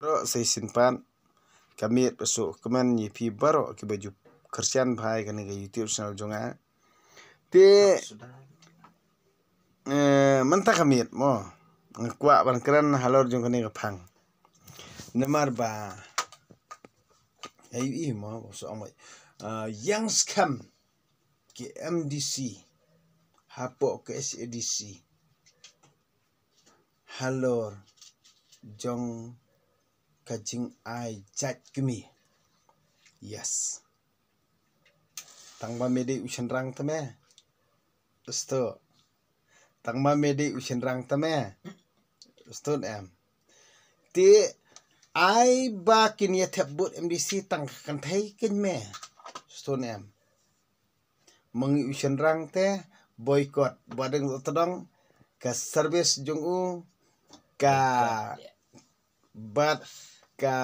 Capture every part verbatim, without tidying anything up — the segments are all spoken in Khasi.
Baroh sa shisien pat ka miet ba suk kmen ïa phi baroh kiba ju kyrshan bha ïa kane ka YouTube channel jong nga. Te eh, mynta ka miet mo, nga kwah ban kren halor jong kane ka phang. Namar ba ai i mo, so ong mai, ah, ïa nga skhem ki M D C hapoh ka S A D C halor jong ka jingai jait kmie. Yes. Tang ba me dei u shynrang te me. Sto. Tang ba me dei u shynrang te me. Sto em. Te ai ba kin ïa thep vote M D C tang ka kynthei kin me. Sto em. Ma ngi u shynrang te boycott, ba dang tdong ka service jong u, ka bad ka,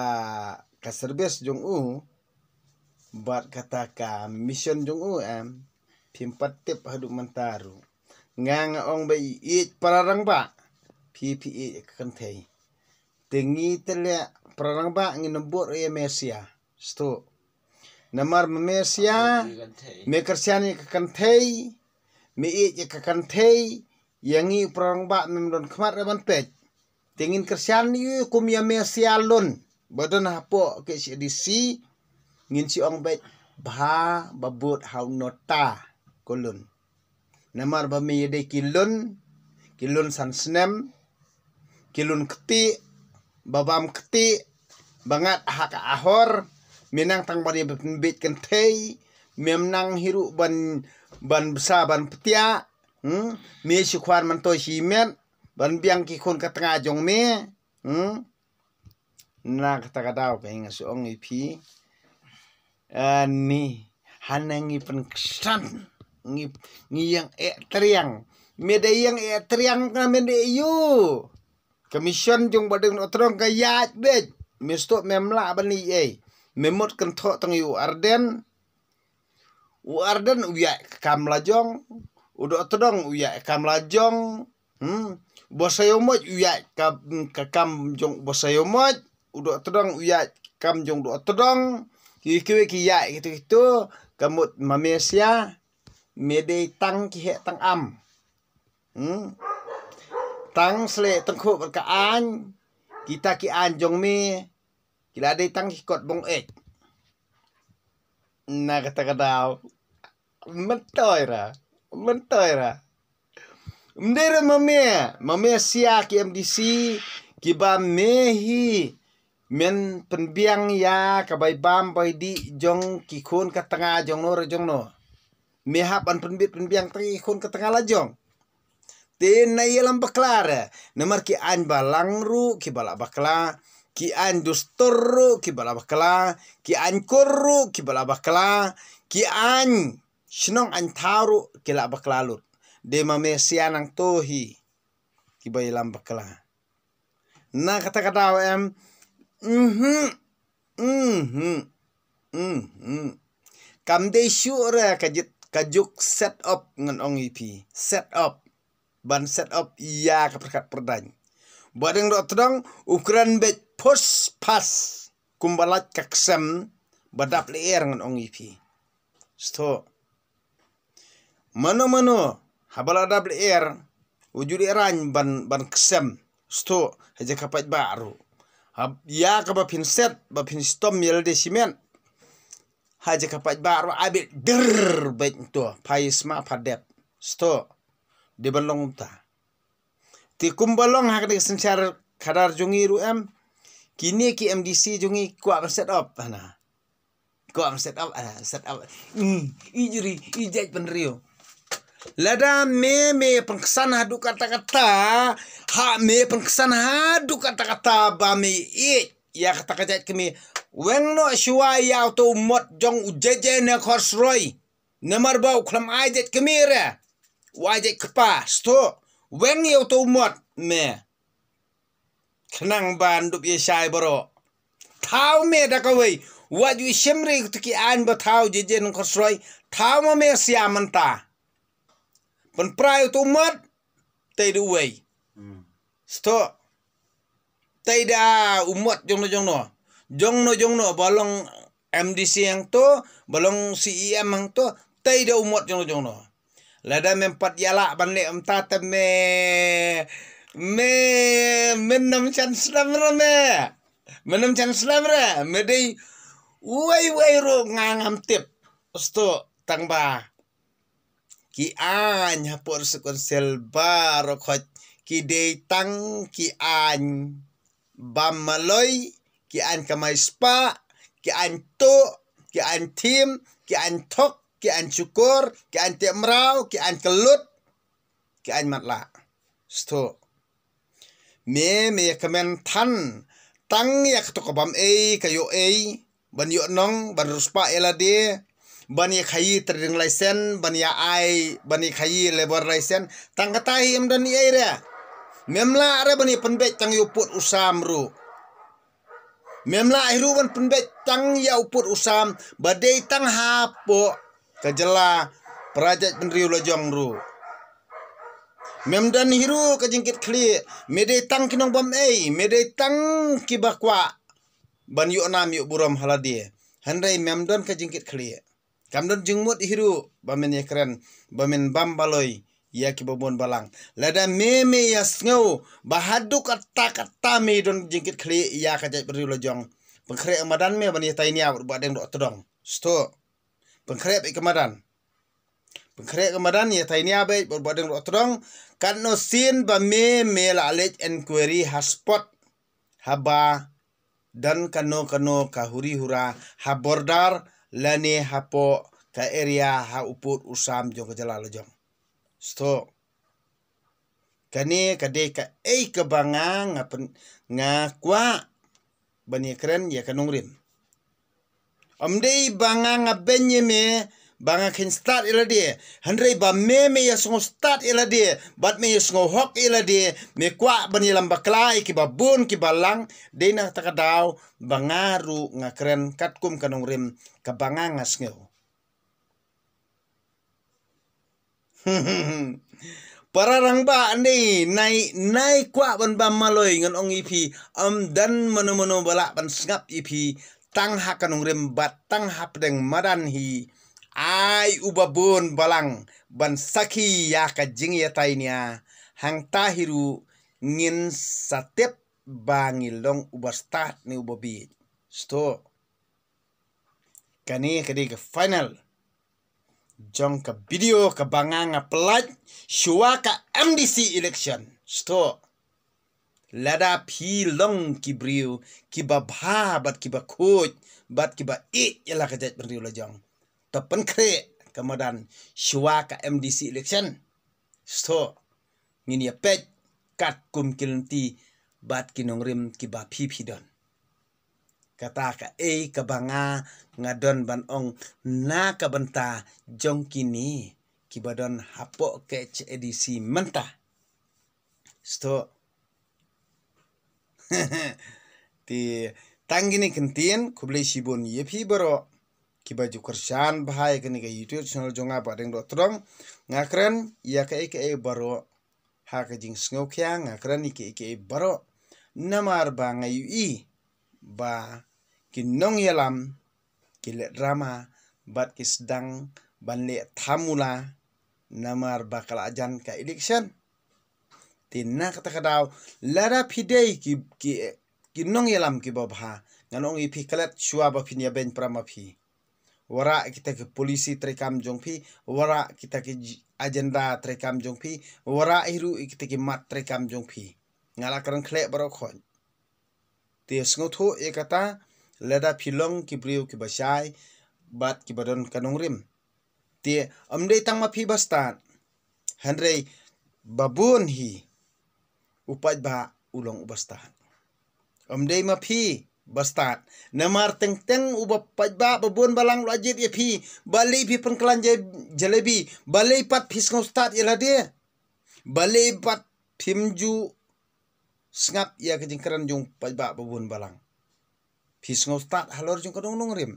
ka service jong u, bad kata ka mission jong u em, phim pat tip haduh mynta ruh. Nga nga ong ba i ïeit para rangbah, phi phi ïeit ka kynthei. Te ngi te leh para rangbah ngin ym bud ïa me sia. Sto. Namar ma me sia, me kyrshan ïa ka kynthei, me ïeit ïa ka kynthei, ïa ngi para rangbah mem don khmat re ban peit. Te ngin kyrshan ïa u kum ïa me sia lun ba don hapoh ka S A D C, ngin shu ong beit bha ba bud ha u nota ko lun. Namar ba me ïa dei ki lun, ki lun san snem, ki lun kti, ba bam kti, ba ngat ha ka ahor, me nang tang ban ïa pynbeit kynthei, mem nang hi ruh ban, ban bsa ban ptia, hmm? Me shu khwan man to shi met ban biang ki khun ka tnga jong me, hmm? Na kata ka daw ka nga shu ong ïa phi. Ani, hana ngi pynksan, ngi, ngi ïeng eh triang. Me da ïeng eh triang ka me da ïu. Ka mission jong ba dang tdong ka ïaid beit. Me sto mem lah ban ïei. Me mut kynthoh tang ïa u Ardent. U Ardent u ïaid ka kam la jong, u Dohtdong u ïaid ka kam la jong. Hmm. Ba Sayawmoit u ïaid ka, ka kam jong ba Sayawmoit, u Dohtdong u ïaid ka kam jong Dohtdong. Ki kiwei ki ïaid kito kito, ka mut ma me sia, me dei tang ki heh tang am. Hmm. Tang sleh tang khuh bad ka aiñ, kita ki aiñ jong me, ki la dei tang ki kot bong ek. Na kata ka daw. Myntoi ra. Myntoi ra. Mdei ra ma me. Ma me sia ki M D C. Kiba me hi. Men pynbiang ïa ka bai bam bai dih jong ki khun ka tnga jong no ra jong no. Me hap ban pynbit pynbiang tang ki khun ka tnga la jong. Te na ïalam bakla re, namar ki aiñ balang ruh kiba la bakla, ki aiñ dustur ruh kiba la bakla, ki aiñ kur ruh kiba la bakla, ki aiñ shnong aiñ thaw ruh ki la bakla lut. Dei ma me sia nangto hi kiba ïalam bakla. Na kata ka daw em, mhm, mhm, mhm. Kam dei shuh re ka jit, ka juk set up ngan ong ïa phi. Set up. Ban set up ïa ka pyrkhat pyrdaiñ. Ba dang Dohtdong, u kren beit phus phas. Kumba lait ka ksem, ba dap lyer ngan ong ïa phi. Sto. Mano mano, haba la dap lyer, u ju lehrain ban, ban ksem. Sto, ha jaka paidbah ruh. Hab, ïa kaba phin set, ba phin stom ïa lade shimet. Ha jaka paidbah ruh, abit der beit to, pha ïa sma pha dep. Sto, dei ban long kumta. Te kumba long ha kane ka synshar khadar jong ngi ruh em. Kine ki M D C jong ngi kwah ban set up, hana. Ko am set up, ah, set up. Mm, i juri, i jait pynriew. Lada me, me pynksan haduh katta katta, ha me pynksan haduh katta katta ba me ïeit ïa kata ka jait kmie. Weng noh shuwa ïa uto u mot jong u J J ne Khorsroi. Namar ba u khlem ai jait kmie re. U ai jait kpa, sto. Weng ïa uto u mot me. Khnang ban dup ïa shai baroh. Thaw me da kawei. Wat ju shim re kito ki aiñ ba thaw J J ne Khorsroi. Thaw ma me sia mynta. Pynpra ïa uto u mot. Te du wei. Hmm. Sto. Tei da u mot jongno jongno. Jongno jongno ba long M D C hangto, ba long C E M hangto, tei da u mot jongno jongno. Lada mem pat ïalah ban leh mynta te me, me, me nam chan slam re me. Me nam chan slam re, me dei uwei uwei ruh nga ngam tip. Usto tang ba ki aiñ hapoh District Council baroh khoit ki dei tang ki aiñ bam maloi, ki aiñ kamai spah, ki aiñ tuh, ki aiñ thim, ki aiñ thok, ki aiñ shukor, ki aiñ teh mraw, ki aiñ kyllut, ki aiñ matlah. Sto. Me, me ïa kmen than tang ïa kato ka bam ei, ka ïoh ei, ban ïoh nong, ban riewspah ïa lade, ban ïa khaïi trading license, ban ïa ai, ban ïa khaïi labour license, tang kata hi em don ei re. Mem lah re ban ïa pynbeit tang ïa u pud u sam ruh. Mem lah hi ruh ban pynbeit tang ïa u pud u sam ba dei tang hapoh ka jylla Prajait Bynriew Lajong ruh. Mem don hi ruh ka jingkitkhlieh, me dei tang ki nongbam ei, me dei tang kiba kwah ban ïoh nam ïoh burom ha lade. Hynrei mem don ka jingkitkhlieh. Kam don jingmut hi ruh ba men ïakren, ba men bam baloi ïa kiba bun balang. Lada me me ïasngew ba haduh katta katta me don jingkitkhlieh ïa ka jaitbynriew Lajong, pynkhreh ka madan me ban ïatai nia bad u Bahdeng Dohtdong. Sto. Pynkhreh beit ka madan. Pynkhreh ka madan, ïatai nia beit bad u Bahdeng Dohtdong. Katno sien ba me me la leit enquiry ha spot, haba don kano kano ka huri hura ha border lane hapoh ka area ha u pud u sam jong ka jylla Lajong. Sto. Kane ka dei kaei kaba nga, nga pyn-, nga kwah ban ïakren ïa ka nongrim. Ym dei ba nga, nga beiñ ïa me ba nga kheiñ stad ïa lade. Hynrei ba me me ïasngew stad ïa lade bad me ïasngew hok ïa lade, me kwah ban ïalam bakla ïa kiba bun kiba lang. Dei na kata ka daw ba nga ruh nga kren katkum ka nongrim kaba nga, nga sngew. Para rangbah, nai, nai, nai kwah ban bam maloi, ngan ong ïa phi, ym don mano mano ba lah ban sngap ïa phi tang ha ka nongrim bad tang hapdeng madan hi. Ai uba bun balang ban sakhi ïa ka jingïatai nia, hangta hi ruh ngin sa tip ba ngi long uba stad ne uba bieit. Sto. Kane ka dei ka final jong ka video kaba nga, nga pynlait shuwa ka M D C election. Sto. Lada phi long ki briew kiba bha bad kiba khuid bad kiba ïeit ïa la ka jaitbynriew Lajong, to pynkhreh ka madan shuwa ka M D C election. Sto. Ngin ïa peit katkum ki lynti bad ki nongrim kiba phi phi don. Kata kaei kaba nga, nga don ban ong na ka bynta jong kine kiba don hapoh K H A D C mynta. Sto. Te tang kine ki ktien, khublei shibun ïa phi baroh kiba ju kyrshan bha ïa kane ka YouTube channel jong nga Bahdeng Dohtdong. Nga kren ïa kaei kaei baroh ha ka jingsngewkhia, nga kren ïa kaei kaei baroh namar ba nga ïohi ba ki nongïalam ki leh drama bad ki sdang ban leh thamula namar ba ka la jan ka election. Te na kata ka daw, lada phi dei ki, ki, ki nongïalam kiba bha, ngan ong ïa phi klet shuwa ba phin ïa beiñ para ma phi. Wanrah kita ki policy treikam jong phi, wanrah kita ki j-, agenda treikam jong phi, wanrah hi ruh ïa kita ki mat treikam jong phi. Nga la kren khleh baroh khoit. Te sngewthuh ïa kata, lada phi long ki briew kiba shai bad kiba don ka nongrim. Te ym dei tang ma phi ba stad, hynrei ba bun hi u paidbah u long uba stad. Ym dei ma phi ba stad, namar teng teng uba paidbah ba bun balang u la jied ïa phi. Balei phi pynkylla ja-, jalebi? Balei pat phi sngew stad ïa lade? Balei pat phim ju sngap ïa ka jingkren jong u paidbah ba bun balang? Phi sngew stad halor jong ka nong nongrim.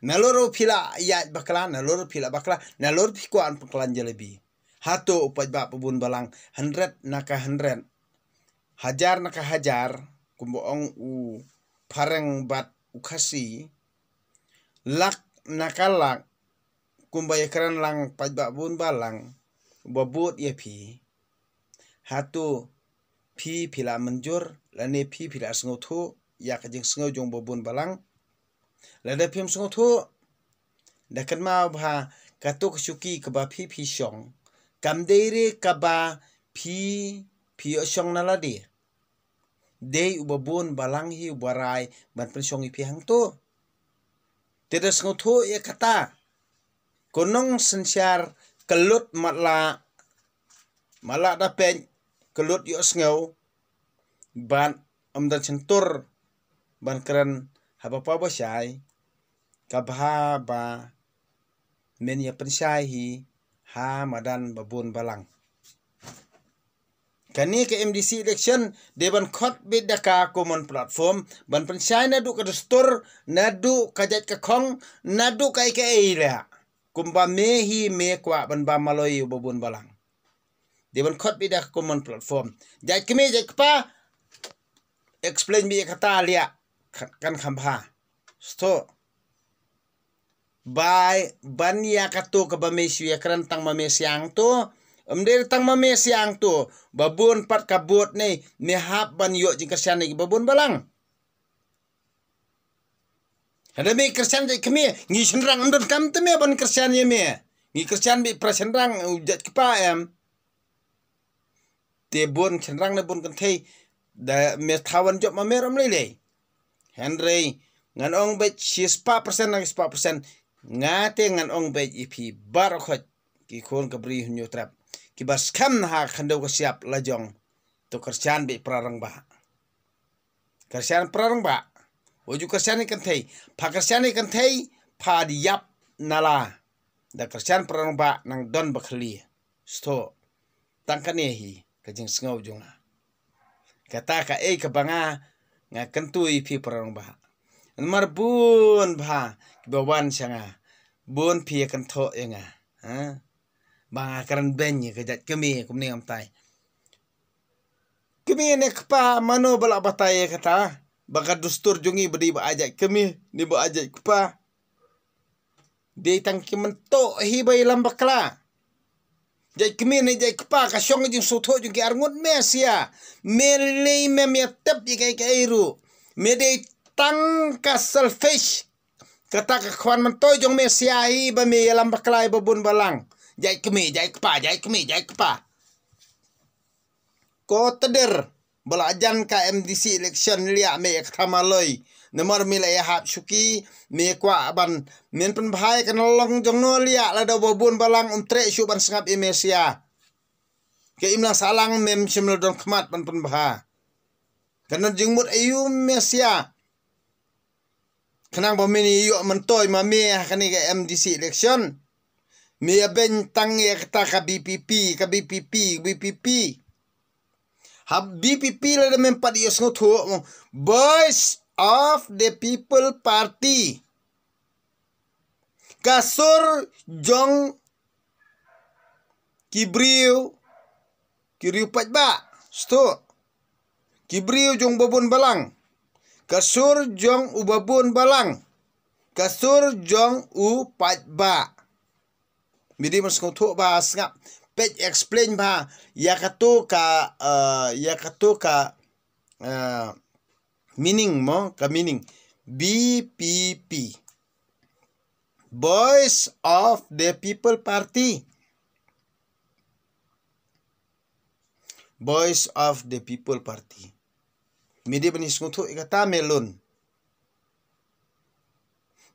Nalor phi la ïaid bakla, nalor phi la bakla, nalor phi kwah ban pynkylla jalebi. Hato u paidbah ba bun balang, hynried na ka hynried, hajar na ka hajar, kumba ong u phareng bad u Khasi, lak na ka lak, kumba ïakren lang paidbah bun balang, uba vote ïa phi. Hato phi phi la mynjur, lane phi phi la sngewthuh ïa ka jingsngew jong uba bun balang? Lada phim sngewthuh, da kynmaw ba kato ka shuki kaba phi phi shong, kam dei re kaba phi phi ïoh shong na lade. Dei uba bun balang hi uba rai ban pynshong ïa phi hangto. Te da sngewthuh ïa kata. Ko nongsynshar ka lut matlah, matlah da peit ka lut ïohsngew, bad ym don shyntur ban kren haba paw ba shai, ka bha ba men ïa pynshai hi ha madan ba bun balang. Kane ka M D C election dei ban khot beit da ka common platform, ban pynshai naduh ka dustur, naduh ka jait ka khong, naduh kaei kaei leh. Kumba me hi me kwah ban bam maloi uba bun balang. Dei ban khot beit da ka common platform. Jait kmie jait kpa, explain beit ïa kata leh, kan kham bha. Sngewthuh. Bai ban ïa kato kaba me shu ïakren tang ma me siang to. Ym dei tang ma me siang to. Ba bun pat ka vote ne, me hap ban ïoh jingkyrshan ïa kiba bun balang. Hynda me kyrshan jait kmie, ngi shynrang ym donkam te me ban kyrshan ïa me. Ngi kyrshan beit para shynrang, u jait kpa em. Te bun shynrang ne bun kynthei, da me thaw ban jop ma me ruh ym lei lei. Hynrei ngan ong beit shispah persen na shispah persen, nga te ngan ong beit ïa phi baroh khoit ki khun ka Bri Hynñiewtrep, kiba skhem ha ka khyndew ka shyiap la jong. To kyrshan beit para rangbah. Kyrshan para rangbah. Wat ju kyrshan ïa kynthei. Pha kyrshan ïa kynthei, pha ïap na la. Da kyrshan para rangbah nang don ba khlieh. Sngewthuh. Tang kane hi ka jingsngew jong nga. Kata kaei kaba nga, nga kyntu ïa phi para rangbah. Namar bun bha kiba wan sha nga. Bun phi ïa kynthoh ïa nga. Ha? Ba nga kren beiñ ïa ka jait kmie kumne ngam tai. Kmie ne kpa, mano ba la batai ïa kata? Ba ka dustur jong ngi ba dei ba ai jait kmie ne ba ai jait kpa? Dei tang ki myntoi hi ba ïalam bakla. Jait kmie ne jait kpa, ka shong ka jingsngewthuh jong ki arngut me sia. Me lei mem ïa tep ïa kaei kaei ruh. Me dei tang ka selfish. Kata ka khwan myntoi jong me sia hi ba me ïalam bakla ïa ba bun balang. Jait kmie, jait kpa, jait kmie, jait kpa. Ko tder ba la jan ka M D C election, liah me ïa ka thamaloi. Namar me la ïa hap shuki, me kwah ban men pynbha ïa ka nalong jong no, liah lada ba bun balang um treh shuh ban sngap ïa me sia. Ka imlang sahlang mem shym la don khmat ban pynbha. Ka don jingmut aïu me sia? Khnang ba men ïoh myntoi ma me ha kane ka M D C election. Me ïa beiñ tang ïa kata ka B P P, ka B P P, B P P. Ha B P P lada mem pat ïohsngew thuh, Voice of the People Party. Ka sur jong ki briew, ki riew paidbah, sngewthuh. Ki briew jong u babun balang. Ka sur jong u babun balang. Ka sur jong u paidbah. Me dei ban sngewthuh bha, sngap. Peit explain bha ïa kato ka, eh, ïa kato ka, eh, meaning mo, ka meaning. B P P. Voice of the People Party. Voice of the People Party. Me dei ban ïa sngewthuh ïa kata me lun.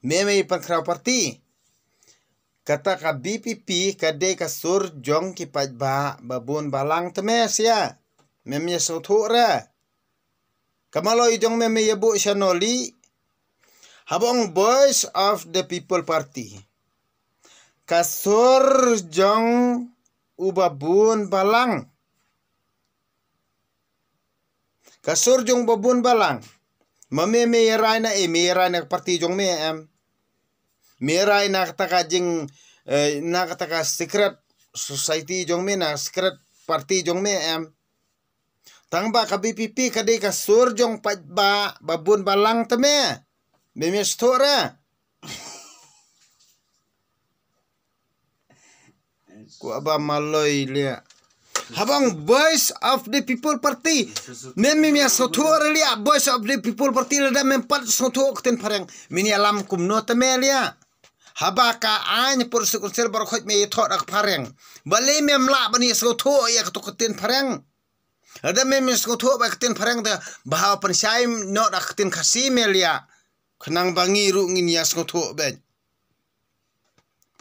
Me mei pynkhraw party. Kata ka B P P ka dei ka sur jong ki paidbah babun balang te me sia. Mem ïa sngewthuh re. Ka maloi jong me me ïa buh sha noli. Haba ong Voice of the People Party. Ka sur jong u babun balang. Ka sur jong u babun balang. Ma me me ïa rai na, eh, me ïa rai na ka party jong me em. Me ïa rai na kata ka jing, eh, na kata ka secret society jong me, na secret party jong me em. Tang ba ka B P P ka dei ka sur jong paidbah ba bun balang te me. Me me sngewthuh re. Ko ba maloi le. Haba ong Voice of the People Party. Me me me sngewthuh re le Voice of the People Party lada mem pat sngewthuh ka ktien phareng. Me ïalam kumno te me le. Haba ka aiñ por su kunsel baroh khoit me ïathoh da ka phareng. Balei mem lah ban ïasngewthuh ïa kato ka ktien phareng. Lada mem ïasngewthuh ba ka ktien phareng te ba haba pynshai noh da ka ktien Khasi me le. Khnang ba ngi ruh ngin ïasngewthuh beit.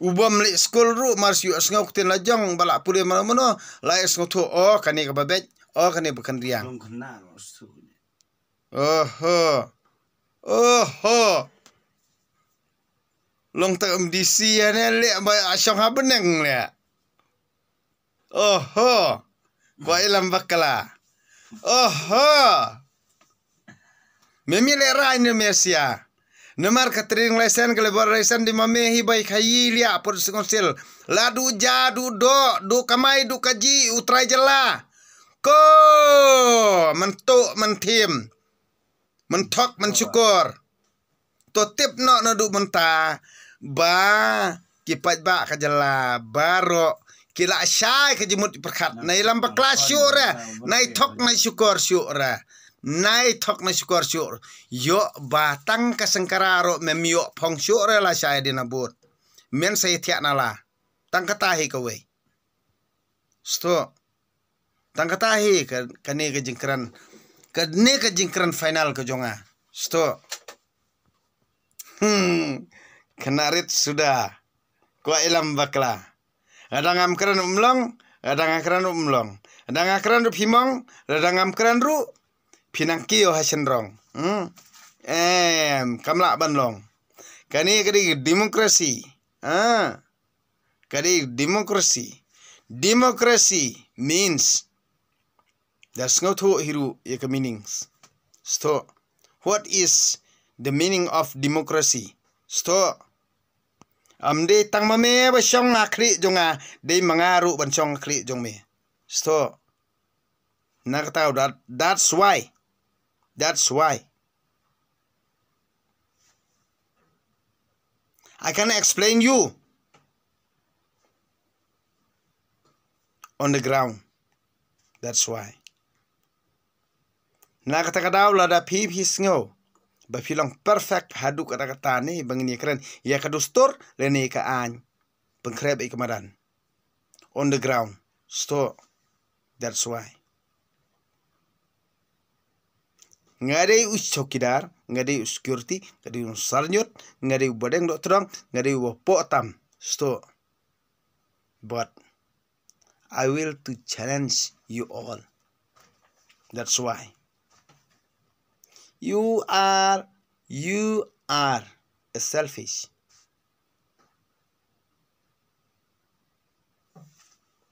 U bym leh skul ruh mar shu ïohsngew ktien la jong ba la pule mano mano la ïohsngew thuh, oh kane kaba beit, oh kane ba kynriang. Oho. Oho. Long tak M D C ïa ne leh ba shong ha bneng leh. Oho. Kwah ïalam bakla. Oho. Me mi le rai ne me sia. Namar ka trading license ka labour license di ma me hi bai khayi lia por si konsil. La du ja du do, du kamai du kaji u trai jela. Ko man tu man thim. Man thok man syukur. To tip noh na du mynta ba ki paidbah ka jylla baroh ki la shai ka jingmut pyrkhat. Nai lam bakla shuh re, nai thok nai syukur shuh re. Nai thok nai syukur shuh. Ïoh ba tang ka sengkara ruh mem ïoh phong shuh re la shai dien na bud. Men sa ïathiah na la. Tang kata hi kawei. Stok. Tang kata hi ka, kane ka jingkren. Kane ka jingkren final ka jong nga. Stok. Hmm. Kena rit suda. Kwah ïalam bakla. Lada ngam kren ruh ym long, lada nga kren ruh ym long. Lada nga kren ruh phi mong, lada ngam kren ruh phi nang kiew ha shynrong. Hmm. Em, kam lah ban long. Kane ka dei demokrasi. Ah. Ka dei demokrasi. Democracy means, da sngewthuh hi ruh ïa ka meanings. Stok. What is the meaning of democracy? Stok. Ym dei tang ma me ba shong ha khlieh jong nga, dei ma nga ruh ban shong ha khlieh jong me. Stok. Na kata that, that's why. That's why. I can explain you on the ground. That's why. Na kata ka daw lada phi phi sngew ba phi long perfect haduh kata kata ne ba ngin ïakren ïa ka dustur lane ka aiñ. Pynkhreh bad ïa ka madan. On the ground. Stok. That's why. Nga dei u chowkidar, nga dei u security, nga dei u sarñiot, nga dei u badeng doh tdong, nga dei u bapoh tam. Stok. But I will to challenge you all. That's why. You are, you are a selfish.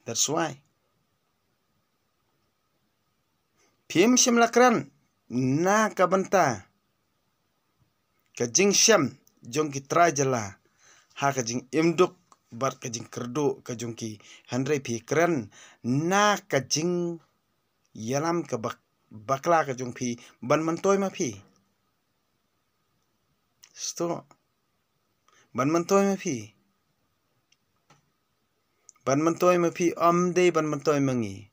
That's why. Phim shym la kren na ka bynta ka jingshem jong ki trai jylla ha ka jingim duk bad ka jingkyrduh ka jong ki, hynrei phi kren na ka jingïalam ka bak-, bakla ka jong phi ban myntoi ma phi. Stok. Ban myntoi ma phi. Ban myntoi ma phi ym dei ban myntoi ma ngi.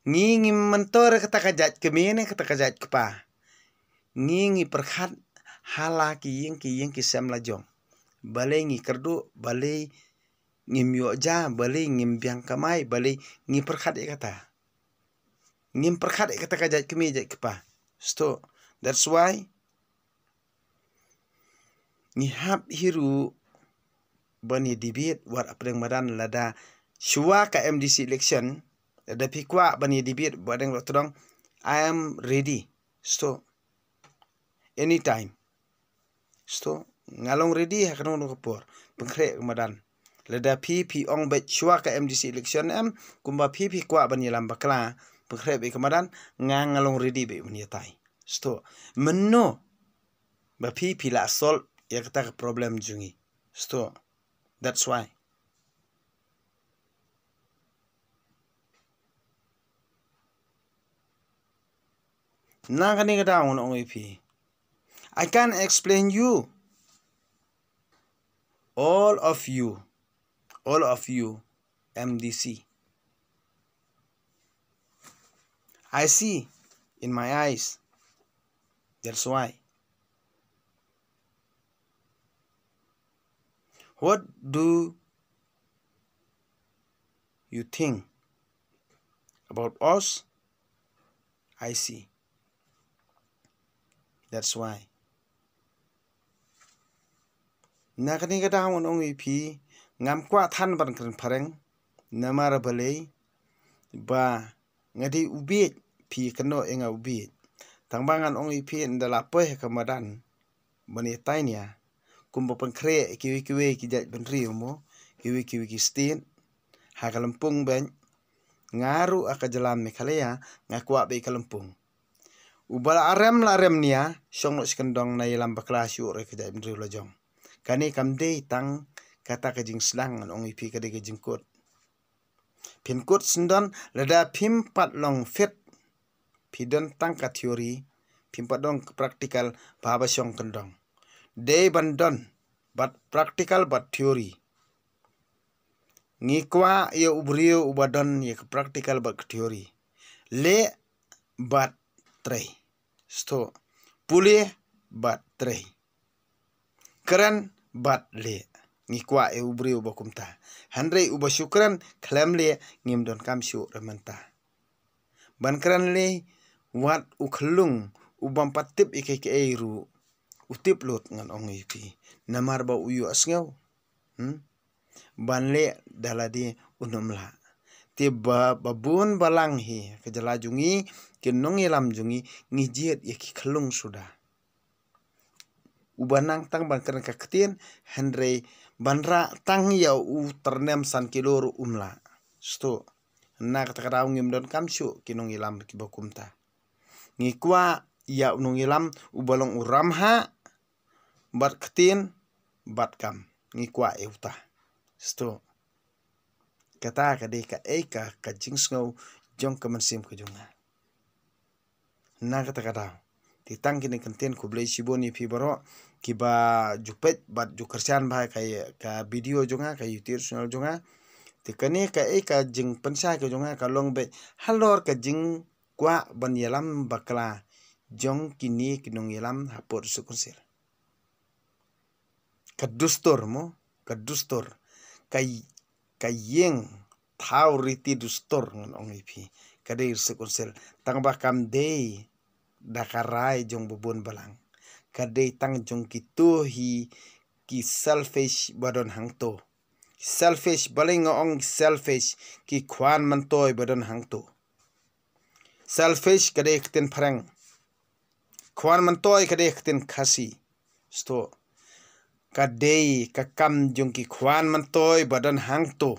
Ngi ngi myntoi re kata ka jait kmie ne kata ka jait kpa. Ngi ngi pyrkhat ha la ki ïing ki ïing ki sem la jong. Balei ngi kyrduh, balei ngim ïoh ja, balei ngim biang kamai, balei ngi pyrkhat ïa kata. Ngim pyrkhat ïa kata ka jait kmie jait kpa. Stok. That's why ngi hap hi ruh ban ïa debate wat hapdeng madan lada shuwa ka M D C election, lada phi kwah ban ïa debate badeng doh tdong, I am ready. Stok. Anytime. Stok. Nga long ready ha kano kano ka por. Pynkhreh ka madan. Lada phi phi ong beit shuwa ka M D C election em, kumba phi phi kwah ban ïalam bakla, pynkhreh beit ka madan, nga nga long ready beit ban ïatai. Stok. Mynno ba phi phi la solve ïa kata ka problem jong ngi. Stok. That's why. Na kane ka daw ngan ong ïa phi, I can't explain you. All of you, all of you, M D C, I see in my eyes. That's why. What do you think about us? I see. That's why. Na kane ka daw ngan ong ïa phi, ngam kwah than ban kren phareng, namar balei ba nga dei u bieit, phi kynnoh ïa nga u bieit. Tang ba ngan ong ïa phi, ynda la poi ha ka madan ban ïatai nia, kumba pynkhreh kiwei kiwei ki jaitbynriew mo, kiwei kiwei ki state, ha ka lympung bad nga ruh ha ka jylla Meghalaya nga kwah beit ka lympung. Uba la rem la rem nia, shong noh shi kyndong, na ïalam bakla shuh re ka jaitbynriew la jong. Kane kam dei tang kata ka jingsdang, ngan ong ïa phi, ka dei ka jingkut. Phin kut syndon lada phim pat long fit. Phi don tang ka theory, phim pat don ka practical, ba ba shong kyndong. Dei ban don bad practical bad theory. Ngi kwah ïa u briew uba don ïa ka practical bad ka theory. Leh bad trei. Sdang. Pule bad trei. Kren bad leh. Ngi kwah ïa u briew uba kumta. Hynrei uba shu kren khlem leh, ngim donkam shuh re mynta. Ban kren leh, wat u khyllung u bym pat tip ïa kiei kiei ruh u tip lut, ngan ong ïa phi. Namar ba u ïohsngew. Hmm? Ban leh da lade un ym lah. Te ba, ba bun balang hi ka jylla jong ngi, ki nongïalam jong ngi, ngi jied ïa ki khyllung suda. Uba nang tang ban kren ka ktien, hynrei ban rah tang ïa u tyrnem san kilo ruh um lah. Sdang. Na kata ka daw ngim donkam shuh ki nongïalam kiba kumta. Ngi kwah ïa u nongïalam uba long u ramhah bad ktien bad kam. Ngi kwah ïa uta. Sdang. Kata ka dei kaei ka, ka jingsngew jong ka mynsiem ka jong nga. Na kata ka daw, te tang kine ki kyntien, khublei shibun ïa phi baroh kiba ju peit bad ju kyrshan bha ka, ka video jong nga, ka YouTube channel jong nga. Te kane kaei ka jingpynshai ka jong nga ka long beit halor ka jingkwah ban ïalam bakla jong kine ki nongïalam hapoh District Council. Ka dustur mo, ka dustur, ka, ka ïing thaw riti dustur, ngan ong ïa phi. Ka dei District Council, tang ba kam dei da ka rai jong ba bun balang. Ka dei tang jong kito hi ki selfish ba don hangto. Selfish, balei nga ong selfish? Ki khwan myntoi ba don hangto. Selfish ka dei ka ktien phareng. Khwan myntoi ka dei ka ktien Khasi. Sdang. Ka dei ka kam jong ki khwan myntoi ba don hangto.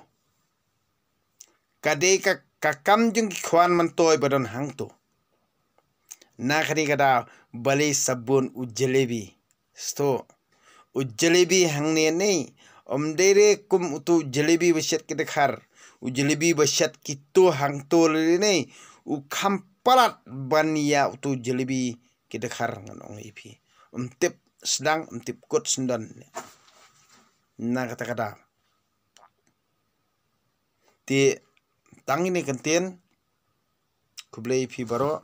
Ka dei ka, ka kam jong ki khwan myntoi ba don hangto. Na kane ka daw, balei sa bun u jalebi? Sdang. U jalebi hangne nei, um dei re kum uto u jalebi ba shet ki dkhar, u jalebi ba shet kito hangto lei nei, u kham palat ban ïa uto u jalebi ki dkhar, ngan ong ïa phi. Um tip sdang, um tip kut syndon. Na kata ka daw, te tang kine ki kyntien, khublei ïa phi baroh.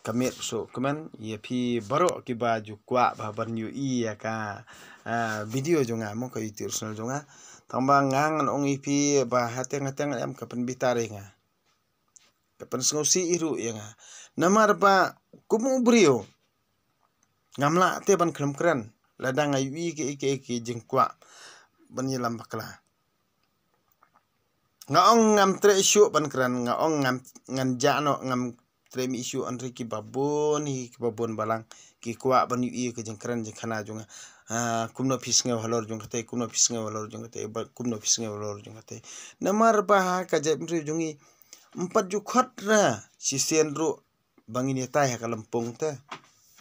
Ka miet suk kmen ïa phi baroh kiba ju kwah ba ban ïohi ïa ka, ah, video jong nga mo, ka YouTube channel jong nga. Tang ba nga ngan ong ïa phi ba hateng hateng em ka pynbitar ïa nga, ka pynsngewsih ruh ïa nga. Namar ba kum u briew ngam lah te ban khlem kren lada nga ïohi ki, ki, ki jingkwah ban ïalam bakla. Nga ong ngam treh shuh ban kren, nga ong ngam, ngan jah noh, ngam treh mih shuh, hynrei kiba bun hi, kiba bun balang ki kwah ban ïohi ka jingkren jingkhana jong nga. Ah, kumno phi sngew halor jong kata, kumno phi sngew halor jong kata, ba kumno phi sngew halor jong kata. Namar ba ha ka jaitbynriew jong ngi, ym pat ju khot ra shisien ruh ba ngin ïatai ha ka lympung te.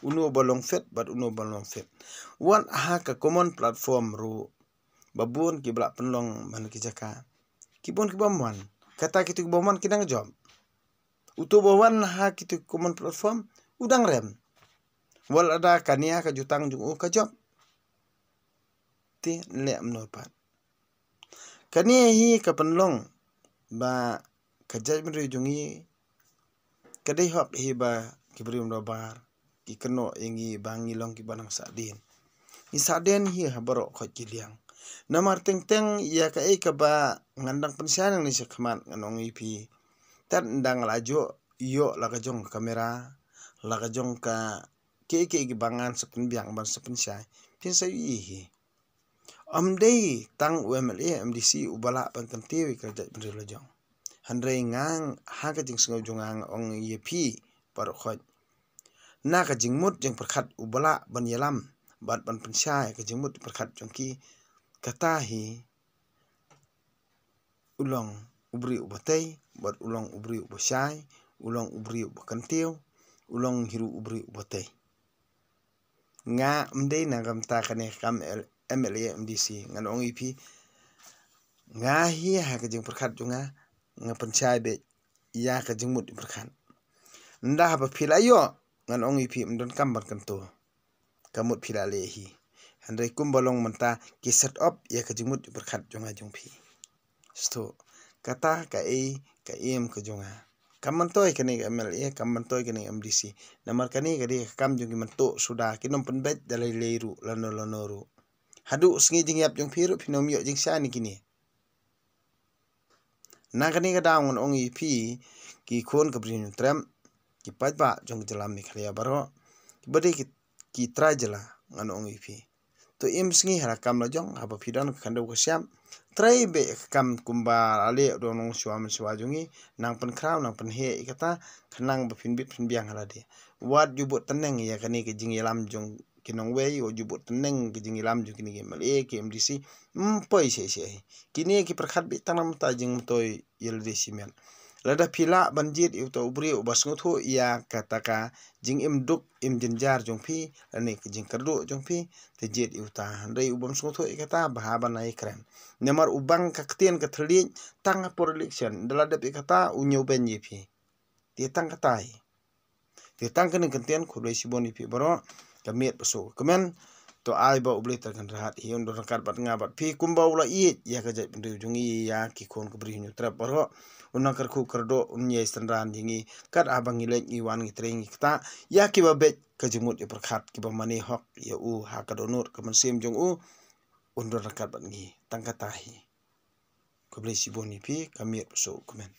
Uno ba long fit bad uno ba long fit. Wat ha ka common platform ruh, ba bun kiba la pynlong man ki jaka, ki bun kibym wan. Kata kito kibym wan ki nang jop. Uto ba wan ha kito common platform, u dang rem. Wat lada ka nia ka jutang jong u ka jop, te leh kumno pat. Kane hi ka pynlong ba ka jaitbynriew jong ngi ka dei hok hi ba ki briew dorbar ki kynnoh ïa ngi ba ngi long kiba nang sah dien. Ngi sah dien hi ha baroh khoit ki liang. Namar teng teng ïa kaei kaba ngan dang pynshai nangne shakhmat ngan ong ïa phi. Tad nda nga la ïoh, ïoh la ka jong ka kamera, la ka jong ka kiei kiei kiba ngan sa pynbiang ban sa pynshai, phin sa ïohi hi. Ym dei tang u M L A M D C uba lah ban kyntiew ïa ka jaitbynriew la jong. Hynrei nga ha ka jingsngew jong nga nga ong ïa phi baroh khoit, na ka jingmut jingpyrkhat uba lah ban ïalam bad ban pynshai ka jingmut jingpyrkhat jong ki, kata hi u long u briew uba tei, bad u long u briew uba shai, u long u briew uba kyntiew, u long hi ruh u briew uba tei. Nga ym dei na ka bynta kane ka kam L-, M L A M D C, ngan ong ïa phi. Nga hi ha ka jingpyrkhat jong nga, nga pynshai beit ïa ka jingmut jingpyrkhat. Nda haba phi la ïoh, ngan ong ïa phi ym donkam ban kyntu. Ka mut phi la leh hi. Hynrei kumba long mynta ki set up ïa ka jingmut jingpyrkhat jong nga jong phi. Sto. Kata kaei ka im ka jong nga. Kam myntoi kane ka M L A, kam myntoi kane ka M D C. Namar kane ka dei ka kam jong ki mynta suda, kin ym pynbeit da lei lei ruh, lano lano ruh. Haduh sngi jingïap jong phi ruh phin ym ïoh jingshai na kine. Na kane ka daw ngan ong ïa phi, ki khun ka Bri Hynñiewtrep, ki paidbah jong ka jylla Meghalaya baroh, kiba dei ki, ki trai jylla, ngan ong ïa phi. To im sngi ha la kam la jong, haba phi don ka khyndew ka shyiap, trei beit ka kam kumba la leh u don nongshuwa mynshuwa jong ngi, nang pynkhraw, nang pynheh ïa kata, khnang ba phin bit phin biang ha lade. Wat ju bud tneng ïa kane ka jingïalam jong ki nongwei, wat ju bud tneng ka jingïalam jong kine ki M L A, ki M D C, ym poi shisha. Kine ki pyrkhat beit tang na mynta jingmyntoi ïa lade shimet. Lada phi lah ban jied ïa uta u briew uba sngewthuh ïa kata ka jingim duk im jynjar jong phi, lane ka jingkyrduh jong phi, te jied ïa uta. Hynrei u bym sngewthuh ïa kata, bha ban ai kren. Namar u bang ka ktien ka thylliej tang ha por election, da la dep ïa kata u ñiewbeiñ ïa phi. Te tang kata hi. Te tang kane ka ktien, khublei shibun ïa phi baroh, ka miet ba suk ka kmen. To ai ba U Blei Trai Kynrad hi un don ryngkat bad nga bad phi kumba u la ïeit ïa ka jaitbynriew jong ngi, ïa ki khun ka Bri Hynñiewtrep baroh. Un nang kyrkhu kyrdoh, un ïai synran ïa ngi. Kat haba ngi leit ngi wan ngi trei ngi ktah ïa kiba beit ka jingmut jingpyrkhat, kiba mane hok ïa u ha ka dohnud ka mynsiem jong u, un don ryngkat bad ngi. Tang kata hi. Khublei shibun ïa phi, ka miet ba suk ka kmen.